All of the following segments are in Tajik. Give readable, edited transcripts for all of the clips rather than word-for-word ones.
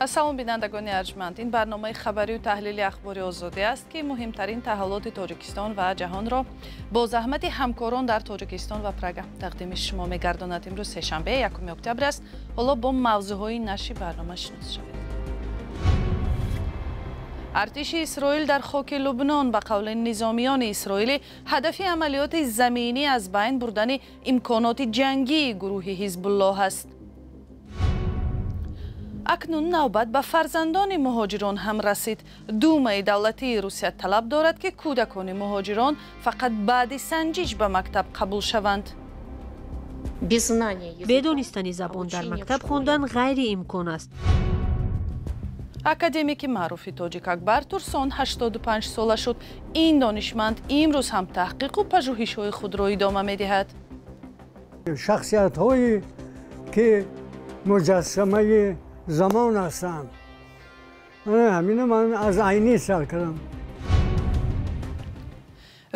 Салом, бинандагони арҷманд. Ин барномаи хабарию таҳлили Ахбори Озодӣ аст, ки муҳимтарин таҳаввулоти Тоҷикистон ва ҷаҳонро бо заҳмати ҳамкорон дар Тоҷикистон ва Прага тақдими шумо мегардонад. Имрӯз сешанбе, 1 октябр аст. Ҳоло бо мавзӯъҳои нашри барнома шинос шавед. Артиши Исроил дар хоки Лубнон. Ба қавли низомиёни исроилӣ, ҳадафи амалиёти заминӣ аз байн бурдани имконоти ҷангии гурӯҳи Ҳизбуллоҳ аст. Акнун навбат ба фарзандони муҳоҷирон ҳам расид. Думаи давлатии Русия талаб дорад, ки кӯдакони муҳоҷирон фақат баъди санҷиш ба мактаб қабул шаванд. Бе донистани забон дар мактаб хондан ғайриимкон аст. Академики маъруфи тоҷик Акбар Турсон 85 сола шуд. Ин донишманд имрӯз ҳам таҳқиқу пажӯҳишҳои худро идома медиҳад. Шахсиятҳое ки муҷассамаи замон ҳастанд, ҳамина ман аз Айнӣ сар кардам.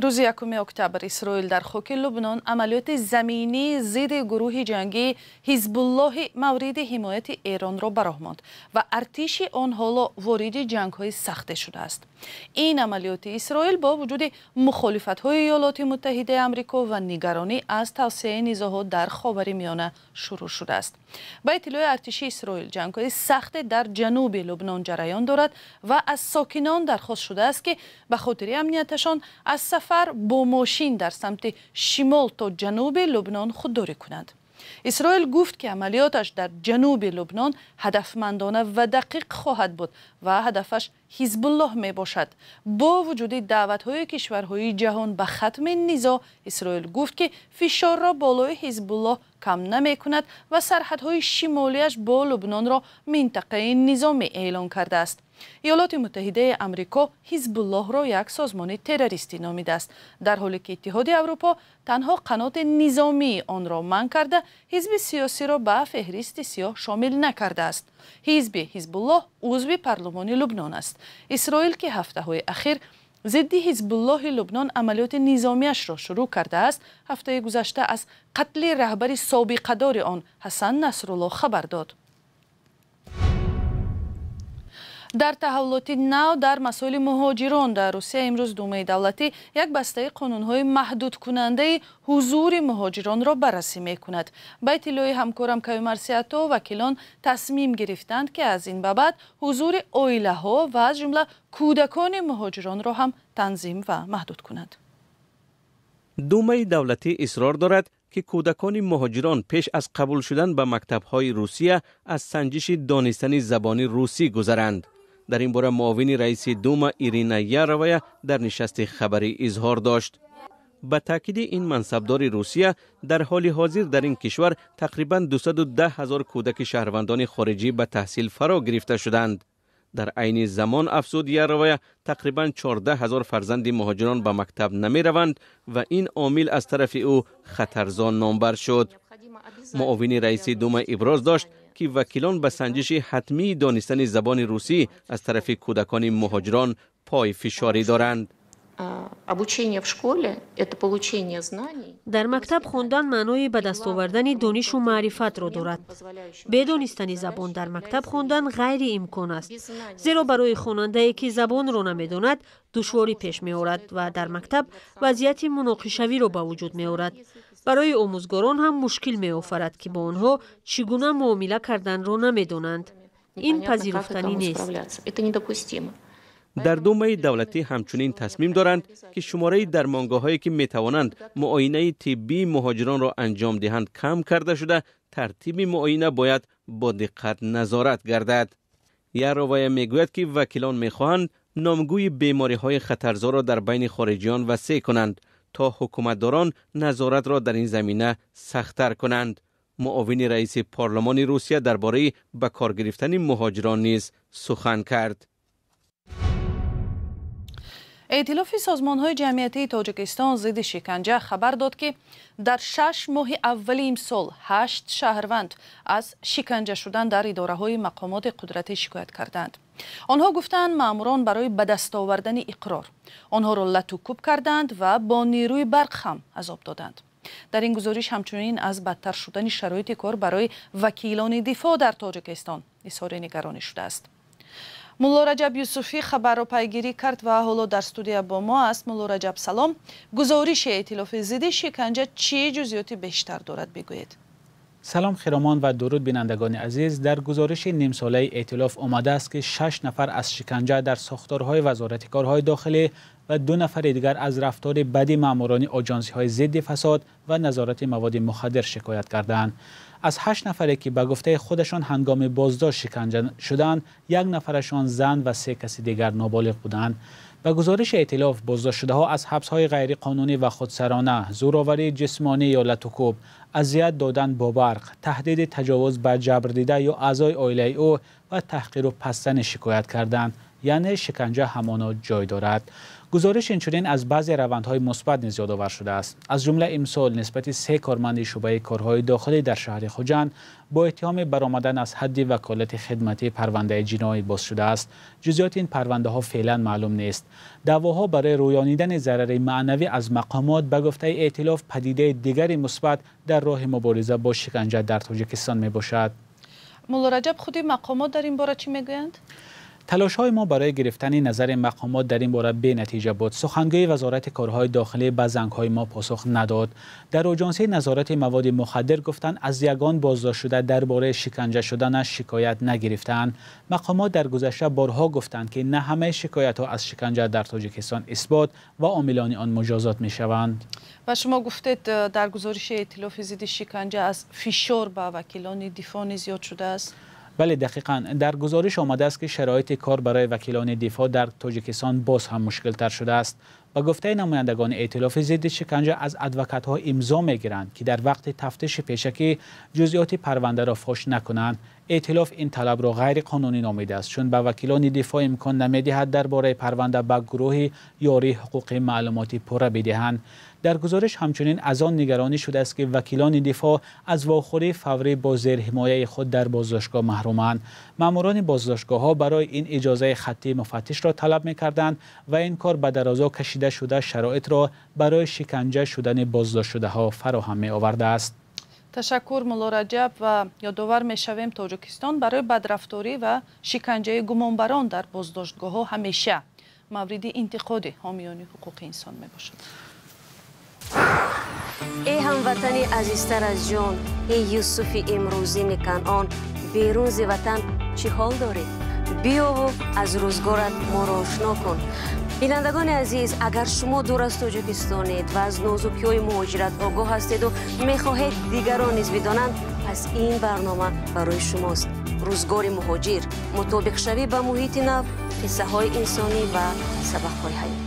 Рӯзи 1 октябр Исроил дар хоки Лубнон амалиёти заминии зидди гурӯҳи ҷангии Ҳизбуллоҳи мавриди ҳимояти Эронро ба роҳ монд ва артиши он ҳоло вориди ҷангҳои сахте шудааст. Ин амалиёти Исроил бо вуҷуди мухолифатҳои Иёлоти Муттаҳидаи Амрико ва нигаронӣ аз тавсеаи низоъҳо дар Ховари Миёна шурӯъ шудааст. Ба иттилои артиши Исроил, ҷангҳои сахте дар ҷануби Лубнон ҷараён дорад ва аз сокинон дархост шудааст, ки ба хотири амнияташон аз сафар бо мошин дар самти шимол то ҷануби Лубнон худдорӣ кунанд. Исроил гуфт, ки амалиёташ дар ҷануби Лубнон ҳадафмандона ва дақиқ хоҳад буд ва ҳадафаш Ҳизбуллоҳ мебошад. Бо вуҷуди даъватҳои кишварҳои ҷаҳон ба хатми низоъ, Исроил гуфт, ки фишорро болои Ҳизбуллоҳ кам намекунад ва сарҳадҳои шимолиаш бо Лубнонро минтақаи низомӣ эълон кардааст. Иёлоти Муттаҳидаи Амрико Ҳизбуллоҳро як созмони террористӣ номидааст, дар ҳоле ки Иттиҳоди Аврупо танҳо қаноти низомии онро манъ карда, ҳизби сиёсиро ба феҳристи сиёҳ шомил накардааст. Ҳизби Ҳизбуллоҳ узви парлумони Лубнон аст. Исроил, ки ҳафтаҳои ахир зидди Ҳизбуллоҳи Лубнон амалиёти низомиашро шурӯъ кардааст, ҳафтаи гузашта аз қатли раҳбари собиқадори он Ҳасан Насруллоҳ хабар дод. Дар таҳаввулоти нав дар масоили муҳоҷирон дар Русия, имрӯз Думаи давлатӣ як бастаи қонунҳои маҳдудкунандаи ҳузури муҳоҷиронро баррасӣ мекунад. Ба иттилои ҳамкорам Каюмарс Ато, вакилон тасмим гирифтанд, ки аз ин ба баъд ҳузури оилаҳо ва аз ҷумла кӯдакони муҳоҷиронро ҳам танзим ва маҳдуд кунанд. Думаи давлатӣ исрор дорад, ки кӯдакони муҳоҷирон пеш аз қабул шудан ба мактабҳои Русия аз санҷиши донистани забони русӣ гузаранд. Дар ин бора муовини раиси Дума Ирина Яровая дар нишасти хабарӣ изҳор дошт. Ба таъкиди ин мансабдори Русия, дар ҳоли ҳозир дар ин кишвар тақрибан 210 ҳазор кӯдаки шаҳрвандони хориҷӣ ба таҳсил фаро гирифта шуданд. Дар айни замон, афзуд Яровая, тақрибан 14 ҳазор фарзанди муҳоҷирон ба мактаб намераванд ва ин омил аз тарафи ӯ хатарзо номбар шуд. Муовини раиси Дума иброз дошт, ки вакилон ба санҷиши ҳатмии донистани забони русӣ аз тарафи кӯдакони муҳоҷирон пойфишорӣ доранд. Обучение в школе – это получение знаний. Дар мактаб хондан маънои ба даст овардани донишу маърифатро дорад. Бе донистани забон дар мактаб хондан ғайриимкон аст, зеро барои хонандае, ки забонро намедонад, душворӣ пеш меорад ва дар мактаб вазъияти муноқишавиро ба вуҷуд меорад. Барои омӯзгорон ҳам мушкил меофарад, ки бо онҳо чӣ гуна муомила карданро намедонанд. Ин пазируфтанӣ нест. Это недопустимо. Дар Думаи давлатӣ ҳамчунин тасмим доранд, ки шумораи дармонгоҳҳое, ки метавонанд муоинаи тиббии муҳоҷиронро анҷом диҳанд, кам карда шуда, тартиби муоина бояд бо диққат назорат гардад. Яровая мегӯяд, ки вакилон мехоҳанд номгӯи бемориҳои хатарзоро дар байни хориҷиён васеъ кунанд, то ҳукуматдорон назоратро дар ин замина сахттар кунанд. Муовини раиси парлумони Русия дар бораи ба кор гирифтани муҳоҷирон низ сухан кард. Эътилофи созмонҳои ҷамъиятии Тоҷикистон зидди шиканҷа хабар дод, ки дар 6 моҳи аввали имсол ҳашт шаҳрванд аз шиканҷа шудан дар идораҳои мақомоти қудратӣ шикоят карданд. Онҳо гуфтаанд, маъмурон барои ба даст овардани иқрор онҳоро латукӯб карданд ва бо нерӯи барқ ҳам азоб доданд. Дар ин гузориш ҳамчунин аз бадтар шудани шароити кор барои вакилони дифоъ дар Тоҷикистон изҳори нигаронӣ шудааст. Мулло Раҷаб Юсуфӣ хабарро пайгирӣ кард ва ҳоло дар студия бо мо аст. Мулло Раҷаб, салом. Гузориши Эътилофи зидди шиканҷа чӣ ҷузъиёти бештар дорад, бигӯед. Салом Хиромон ва дуруд, бинандагони азиз. Дар гузориши нимсолаи эътилоф омадааст, ки 6 нафар аз шиканҷа дар сохторҳои Вазорати корҳои дохилӣ ва 2 нафари дигар аз рафтори бади маъмурони оҷонсиҳои зидди фасод ва назорати маводи мухаддир шикоят кардаанд. Аз 8 нафаре, ки ба гуфтаи худашон ҳангоми боздошт шиканҷа шуданд, 1 нафарашон зан ва 3 каси дигар ноболиғ буданд. Ба гузориши эътилоф, боздоштшудаҳо аз ҳабсҳои ғайриқонунӣ ва худсарона, зӯроварии ҷисмонӣ ё латукӯб, азият додан бо барқ, таҳдиди таҷовуз ба ҷабрдида ё аъзои оилаи ӯ ва таҳқиру пастани шикоят карданд. Яъне шиканҷа ҳамоно ҷой дорад. Гузориш инчунин аз баъзе равандҳои мусбат низ ёдовар шудааст. Аз ҷумла имсол нисбати 3 корманди шӯъбаи корҳои дохилӣ дар шаҳри Хуҷанд бо иттиҳоми баромадан аз ҳадди ваколати хидматӣ парвандаи ҷиноӣ боз шудааст. Ҷузъиёти ин парвандаҳо феълан маълум нест. Даъвоҳо барои рӯёнидани зарари маънавӣ аз мақомот ба гуфтаи эътилоф падидаи дигари мусбат дар роҳи мубориза бо шиканҷа дар Тоҷикистон мебошад. Мулло Раҷаб, худи мақомот дар ин бора чӣ мегӯянд? Талошҳои мо барои гирифтани назари мақомот дар ин бора бенатиҷа буд. Сухангӯи Вазорати корҳои дохилӣ ба зангҳои мо посух надод. Дар оҷонсии назорати маводи мухаддир гуфтанд, аз ягон боздоштшуда дар бораи шиканҷа шуданаш шикоят нагирифтаанд. Мақомот дар гузашта борҳо гуфтанд, ки на ҳамаи шикоятҳо аз шиканҷа дар Тоҷикистон исбот ва омилони он муҷозот мешаванд. Ва шумо гуфтед, дар гузориши Эътилофи зидди шиканҷа аз фишор ба вакилони дифоъ низ ёд шудааст. Бале, дақиқан. Дар гузориш омадааст, ки шароити кор барои вакилони дифоъ дар Тоҷикистон боз ҳам мушкилтар шудааст. Ба гуфтаи намояндагони Эътилофи зидди шиканҷа, аз адвокатҳо имзо мегиранд, ки дар вақти тафтиши пешакӣ ҷузъиёти парвандаро фош накунанд. Эътилоф ин талабро ғайриқонунӣ номидааст, чун ба вакилони дифоъ имкон намедиҳад дар бораи парванда ба гурӯҳи ёрии ҳуқуқӣ маълумоти пурра бидиҳанд. Дар гузориш ҳамчунин аз он нигаронӣ шудааст, ки вакилони дифоъ аз вохӯрии фаврӣ бо зерҳимояи худ дар боздоштгоҳ маҳруманд. Маъмурони боздоштгоҳҳо барои ин иҷозаи хаттии муфаттишро талаб мекарданд ва ин кор ба дарозо кашида шуда шароитро барои шиканҷа шудани боздоштшудаҳо фароҳам меовардааст. Ташаккур, Мулло Раҷаб. Ва ёдовар мешавем, Тоҷикистон барои бадрафторӣ ва шиканҷаи гумонбарон дар боздоштгоҳҳо ҳамеша мавриди интиқоди ҳомиёни ҳуқуқи инсон мебошад. Эй ҳамватани азизтар аз ҷон, эй Юсуфи имрӯзини Канъон, берун зи ватан чӣ ҳол дорӣ? Биёву аз рӯзгорат моро ошно кун. Бинандагони азиз, агар шумо дур аз Тоҷикистонед ва аз нозукиҳои муҳоҷират огоҳ ҳастеду мехоҳед дигарон низ бидонанд, пас ин барнома барои шумост. Рӯзгори муҳоҷир, мутобиқшавӣ ба муҳити нав, қиссаҳои инсонӣ ва сабақҳои ҳаёт.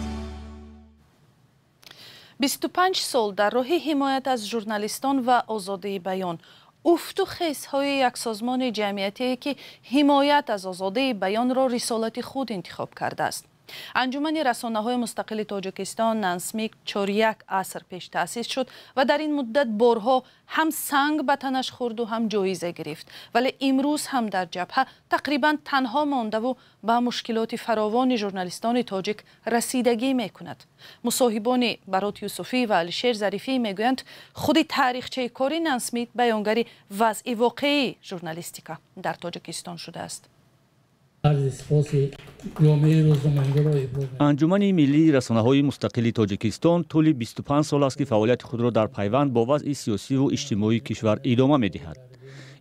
25 сол дар роҳи ҳимоят аз журналистон ва озодии баён, уфту хезҳои як созмони ҷамъиятие, ки ҳимоят аз озодии баёнро рисолати худ интихоб кардааст. Анҷумани расонаҳои мустақили Тоҷикистон НАНСМИ 4 аср пеш таъсис шуд ва дар ин муддат борҳо ҳам санг ба танаш хӯрду ҳам ҷоиза гирифт, вале имрӯз ҳам дар ҷабҳа тақрибан танҳо мондаву ба мушкилоти фаровони журналистони тоҷик расидагӣ мекунад. Мусоҳибони Барот Юсуфӣ ва Алишер Зарифӣ мегӯянд, худи таърихчаи кори НАНСМИ баёнгари вазъи воқеии журналистика дар Тоҷикистон шудааст. Анҷумани миллии расонаҳои мустақили Тоҷикистон тӯли 25 сол аст, ки фаъолияти худро дар пайванд бо вазъи сиёсиву иҷтимоии кишвар идома медиҳад.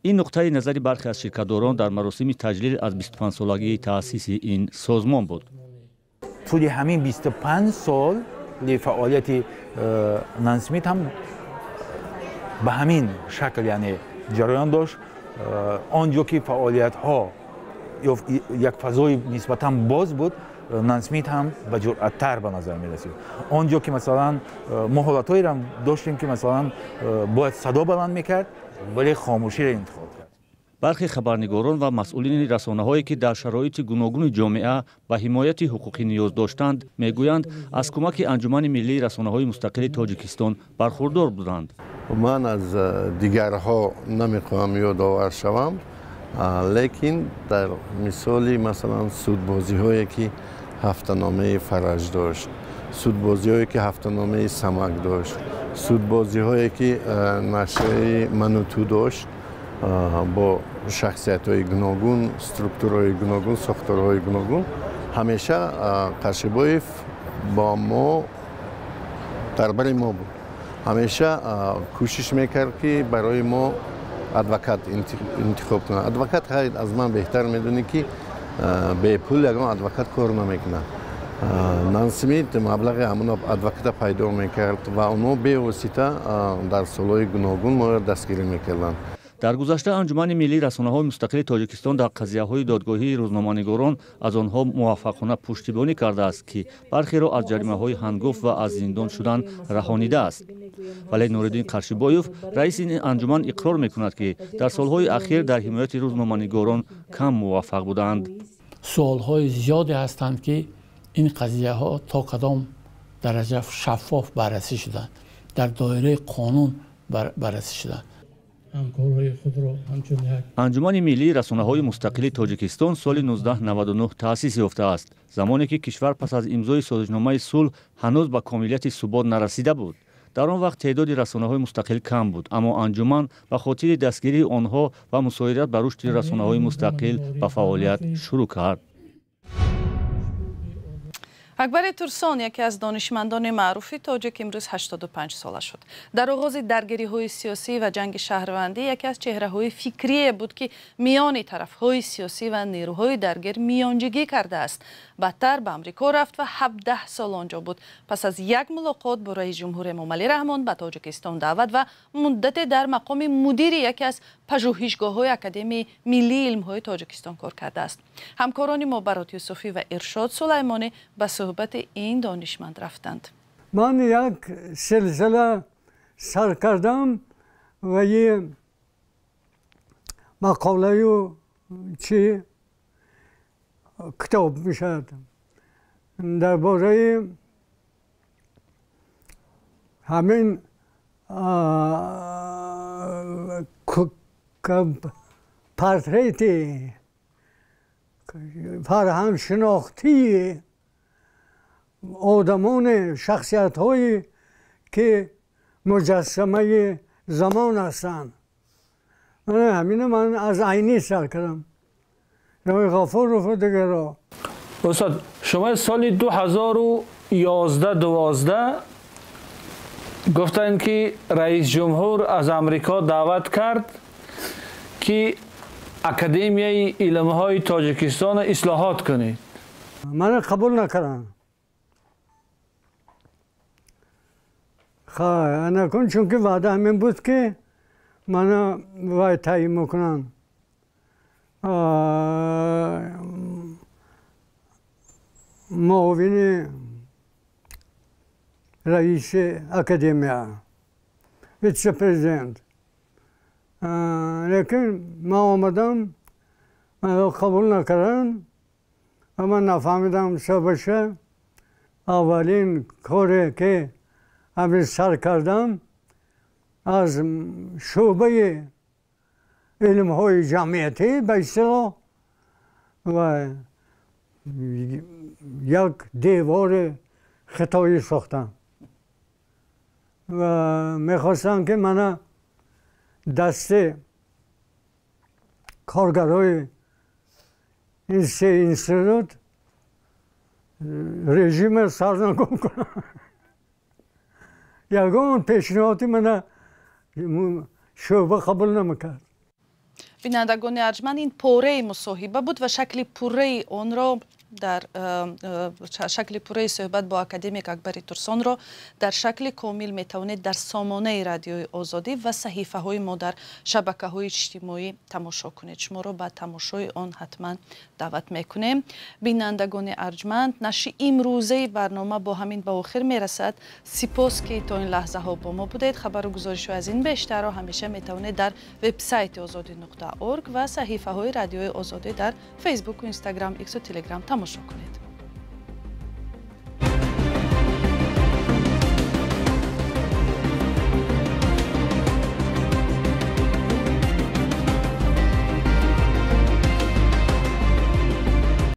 Ин нуқтаи назари бархе аз ширкатдорон дар маросими таҷлил аз 25-солагии таъсиси ин созмон буд. Тӯли ҳамин 25 сол фаъолияти НАНСМИ ҳам ба ҳамин шакл, яъне ҷараён дошт. Он ҷо ки фаъолиятҳо як фазои нисбатан боз буд, НАНСМИ ҳам ба ҷуръаттар ба назар мерасид. Он ҷо ки масалан мо ҳолатҳоеро доштем, ки масалан бояд садо баланд мекард, вале хомӯширо интихоб кард. Бархе хабарнигорон ва масъулини расонаҳое, ки дар шароити гуногуни ҷомеа ба ҳимояти ҳуқуқӣ ниёз доштанд, мегӯянд, аз кӯмаки Анҷумани миллии расонаҳои мустақили Тоҷикистон бархурдор буданд. Ман аз дигарҳо намехоҳам ёдовар шавам, лекин дар мисоли масалан судбозиҳое, ки ҳафтаномаи Фараҷ дошт, судбозиҳое, ки ҳафтаномаи Самак дошт, Судбозиҳое ки нашрияи Мануту дошт бо шахсиятҳои гуногун, структураҳои гуногун, сохторҳои гуногун, ҳамеша Қаршибоев бо мо дар бари мо буд. Ҳамеша кӯшиш мекард, ки барои мо адвокат интихоб кунад. Адвокат хайр аз ман беҳтар медонӣ, ки бепул ягон адвокат кор намекунад. Нансмит маблағи ҳамон адвоката пайдо мекард ва онҳо бевосита дар солҳои гуногун моро дастгирӣ мекарданд. Дар гузашта Анҷумани миллии расонаҳои мустақили Тоҷикистон дар қазияҳои додгоҳии рӯзноманигорон аз онҳо муваффақона пуштибонӣ кардааст, ки бархеро аз ҷаримаҳои ҳангофт ва аз зиндон шудан раҳонидааст. Вале Нуриддин Қаршибоев, раиси ин анҷуман, иқрор мекунад, ки дар солҳои ахир дар ҳимояти рӯзноманигорон кам муваффақ будаанд. Суолҳои зиёде ҳастанд, ки ин қазияҳо то кадом дараҷа шаффоф баррасӣ шуданд, дар доираи қонун баррасӣ шуданд. Анҷумани миллии расонаҳои мустақили Тоҷикистон соли 1999 таъсис ёфтааст, замоне ки кишвар пас аз имзои созишномаи сулҳ ҳанӯз ба комилияти субот нарасида буд. Дар он вақт теъдоди расонаҳои мустақил кам буд, аммо анҷуман ба хотири дастгирии онҳо ва мусоидат ба рушди расонаҳои мустақил ба фаъолият шурӯъ кард. Акбари Турсон, яке аз донишмандони маъруфи тоҷик, имрӯз 85 сола шуд. Дар оғози даргириҳои сиёсӣ ва ҷанги шаҳрвандӣ яке аз чеҳраҳои фикрие буд, ки миёни тарафҳои сиёсӣ ва нерӯҳои даргир миёнҷигӣ кардааст. Баъдтар ба Амрико рафт ва 17 сол онҷо буд. Пас аз як мулоқот бо раиси ҷумҳур Эмомалӣ Раҳмон ба Тоҷикистон даъват ва муддате дар мақоми мудири яке аз пажӯҳишгоҳҳои Академияи миллии илмҳои Тоҷикистон кор кардааст. Ҳамкорони мо Барот Юсуфӣ ва Иршод Сулаймонӣ ба суҳбати ин донишманд рафтанд. Ман як силсила сар кардам ва мақолаю чи китоб мешавад дар бораи ҳамин портрети фарҳангшинохтии одамони шахсиятҳое ки муҷассамаи замон ҳастанд. Ҳамина ман аз Айнӣ сар кардам, Ғафурову дигаро. Устод, шумо соли 2011-12 гуфтанд, ки раис ҷумҳур аз Амрико даъват кард, ки Академияи илмҳои Тоҷикистонро ислоҳот кунед. Мана қабул накарданд. Анакун чунки ваъда ҳамин буд, ки мана вай таъйин мекунанд. Муовини раиси академия, вице-президент. Лекин ман омадам, маро қабул накарданд ва ман нафаҳмидам сабаша. Аввалин коре ки ҳамин сар кардам, аз шӯъбаи илмҳои ҷамъиятӣ ба истилоҳ ва як девори хитоӣ сохтам ва мехостам, ки мана дасти коргарои ин се институт режима сарнагум кунам. Ягон пешниҳоди мана шӯъба қабул намекард. Бинандагони арҷманд, ин пораи мусоҳиба буд ва шакли пурраи онро дар шакли пурраи суҳбат бо академик Акбари Турсонро дар шакли комил метавонед дар сомонаи Радиои Озодӣ ва саҳифаҳои мо дар шабакаҳои иҷтимоӣ тамошо кунед. Шуморо ба тамошои он ҳатман даъват мекунем. Бинандагони арҷманд, нашри имрӯзаи барнома бо ҳамин ба охир мерасад. Сипос, ки то ин лаҳзаҳо бо мо будед. Хабару гузоришҳо аз ин бештарро ҳамеша метавонед дар вебсайти озодӣ.орг ва саҳифаҳои Радиои Озодӣ дар Фейсбуку, Инстаграм, Иксу Телеграм тамошо кунед.